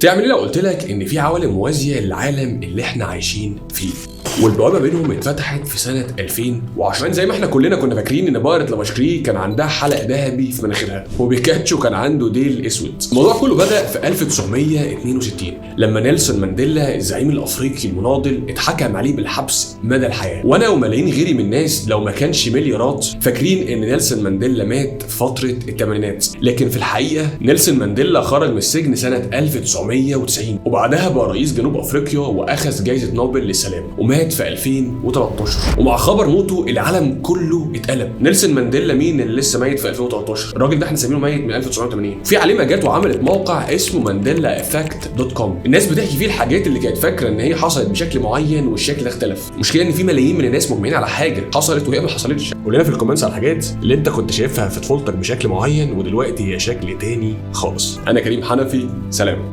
تعمل ايه لو قلت لك ان في عوالم موازية للعالم اللي احنا عايشين فيه، والبوابه بينهم اتفتحت في سنة 2010؟ زي ما احنا كلنا كنا فاكرين ان بقرة لاباشكري كان عندها حلق ذهبي في مناخيرها، وبيكاتشو كان عنده ديل اسود. الموضوع كله بدا في 1962 لما نيلسون مانديلا الزعيم الافريقي المناضل اتحكم عليه بالحبس مدى الحياة. وانا وملايين غيري من الناس لو ما كانش مليارات فاكرين ان نيلسون مانديلا مات في فترة الثمانينات، لكن في الحقيقة نيلسون مانديلا خرج من السجن سنة 1990، وبعدها بقى رئيس جنوب افريقيا واخذ جائزة نوبل للسلام، ومات في 2013. ومع خبر موته العالم كله اتقلب. نيلسون مانديلا مين اللي لسه ميت في 2013؟ الراجل ده احنا سايبينه ميت من 1980. في عالمه جت وعملت موقع اسمه mandelaeffect.com، الناس بتحكي فيه الحاجات اللي كانت فاكره ان هي حصلت بشكل معين والشكل ده اختلف. المشكلة ان في ملايين من الناس مجمعين على حاجة حصلت وهي ما حصلتش. قول لنا في ال comments على الحاجات اللي انت كنت شايفها في طفولتك بشكل معين ودلوقتي هي شكل تاني خالص. انا كريم حنفي، سلام.